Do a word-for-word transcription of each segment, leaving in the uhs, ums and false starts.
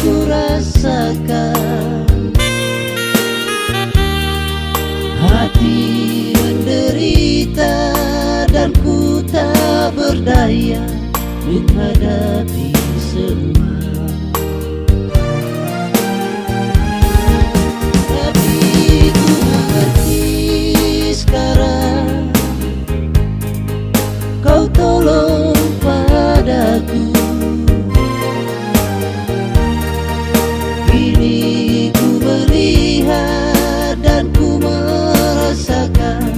Kurasakan hati menderita dan ku tak berdaya menghadapi semua. Tapi ku mengerti sekarang Kau tolong padaku. Kini ku melihat dan ku merasakan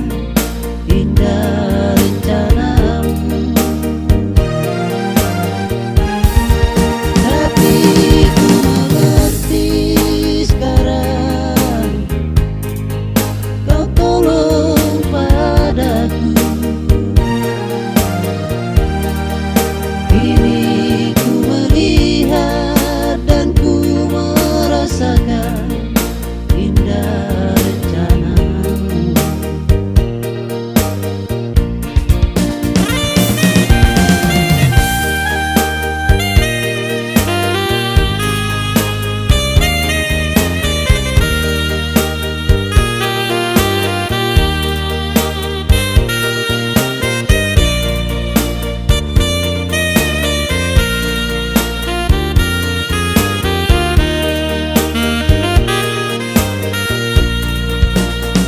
indah rencanamu. Tapi ku mengerti sekarang Kau tolong padaku. Kini ku melihat dan ku merasakan indah rencanamu.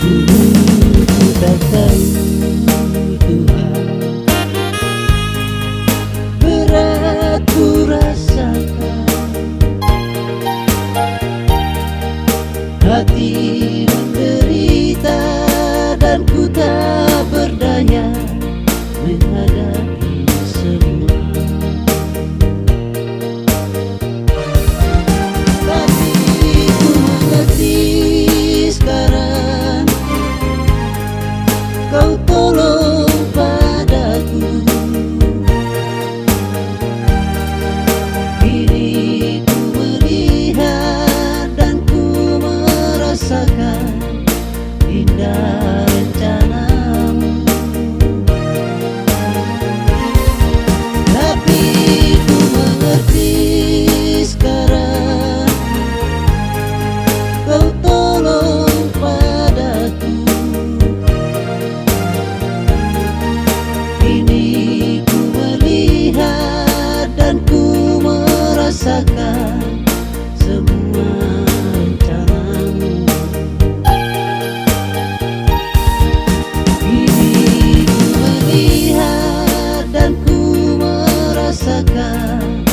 Dulu ku tak tahu Tuhan, berat ku rasakan. Hati menderita dan ku tak berdaya menghadapi semua. Tapi ku mengerti sekarang, Kau tolong padaku. Kini ku melihat dan ku merasakan indah rencanamu. Tapi ku mengerti sekarang, Kau tolong padaku. Kini ku melihat dan ku merasakan semua rencanamu. Kini ku melihat dan ku merasakan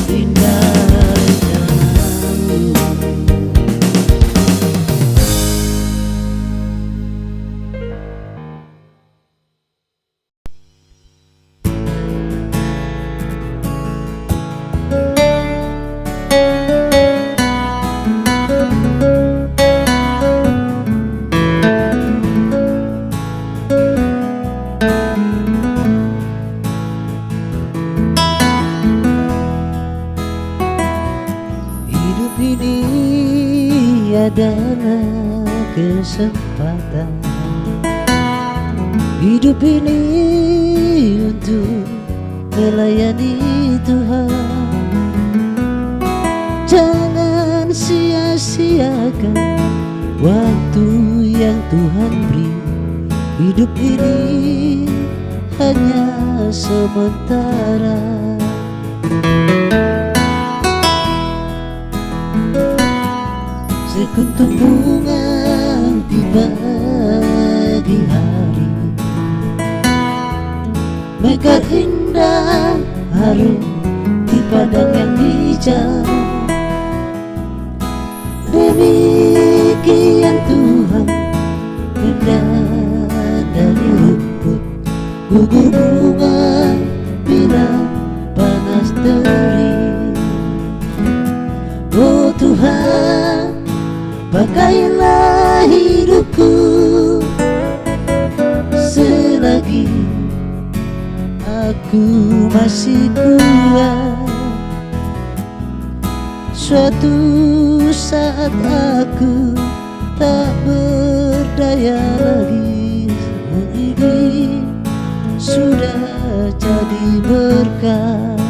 indah rencanamu. Hidup ini adalah kesempatan. Hidup ini untuk melayani Tuhan. Jangan sia-siakan waktu yang Tuhan beri. Hidup ini hanya sementara. Sekuntum bunga di pagi hari, mekar indah harum di padang yang hijau. Demikian Tuhan kehendak dari rumput, gugur bunga bila panas terik. Oh Tuhan, pakailah hidupku selagi aku masih kuat. Suatu saat aku tak berdaya lagi, namun ini sudah jadi berkat.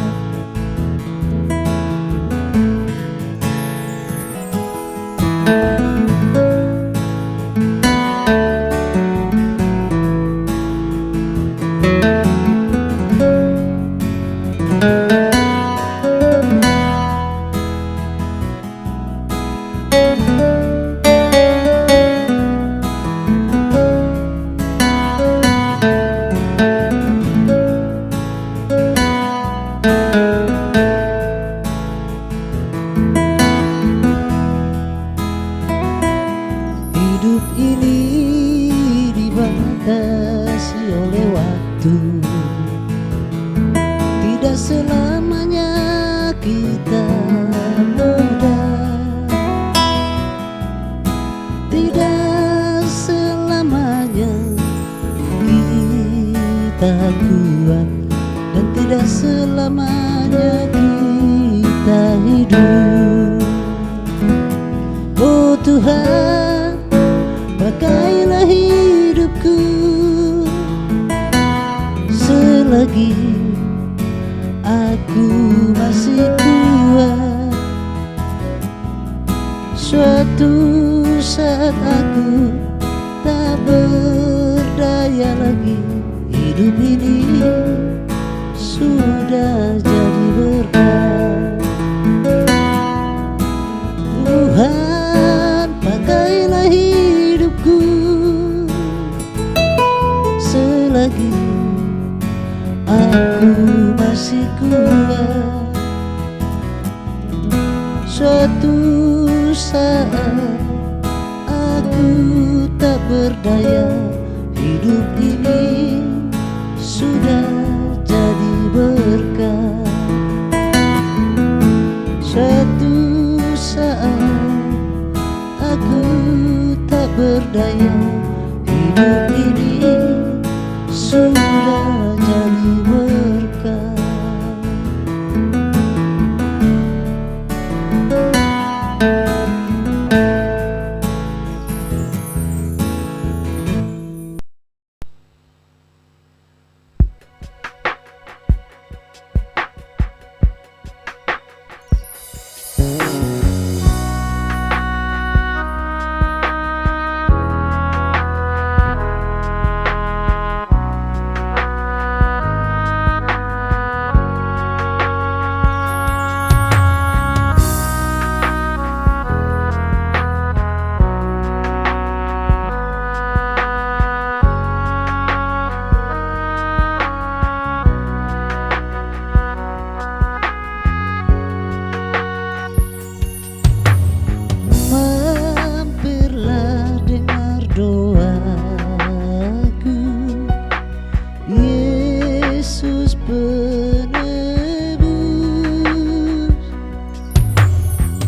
Oh Tuhan, pakailah hidupku selagi aku masih kuat. Suatu saat aku tak berdaya lagi, hidup ini sudah jadi berkat. Tuhan, pakailah hidupku selagi aku masih kuat. Suatu saat aku tak berdaya, hidup ini sudah jadi berkat. Suatu saat aku tak berdaya, hidup ini sudah jadi berkat. Mampirlah, dengar doaku, Yesus Penebus.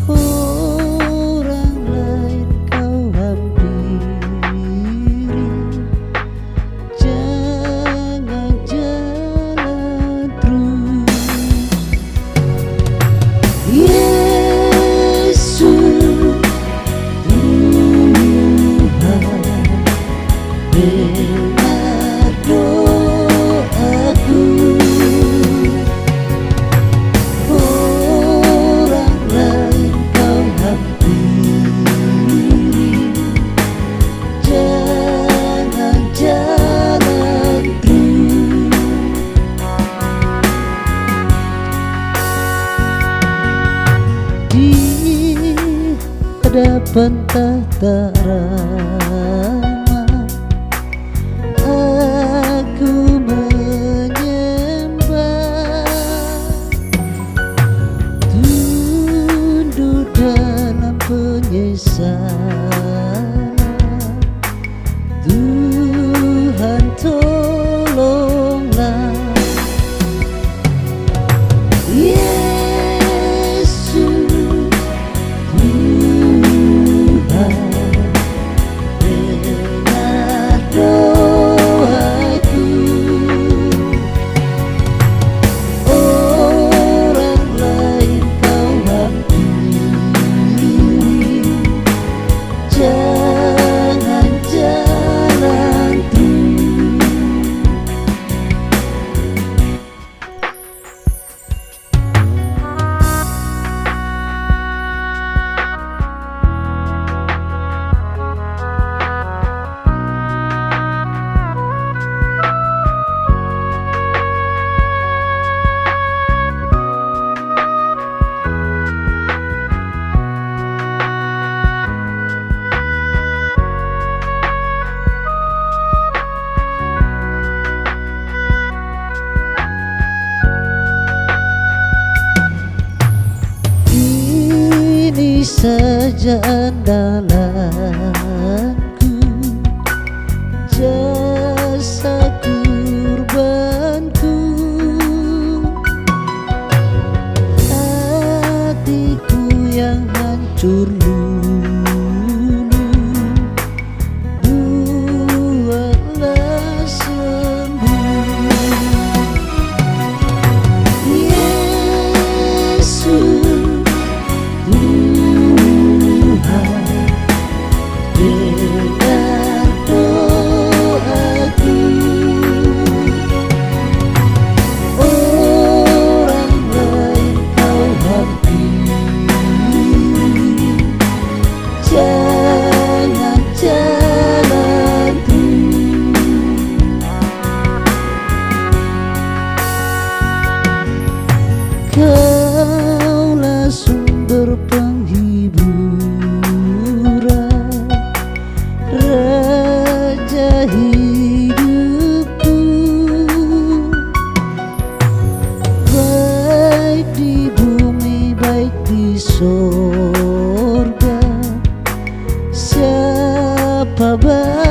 Orang lain kau hampiri, jangan jalan terus. Yesus, Tuhan, dengar doaku. Orang lain kau hampiri, jangan jalan terus. Di hadapan tahta rahmat aku menyembah, tunduk dalam penyesalan. Tuhan, tolonglah. Yesus, Tuhan, dengar doaku. Orang lain kau hampiri, jangan jalan terus. Ini saja andalanku, jasa kurbanku, hatiku yang hancur lulu, buatlah sembuh. Yesus, Sorga siapa ba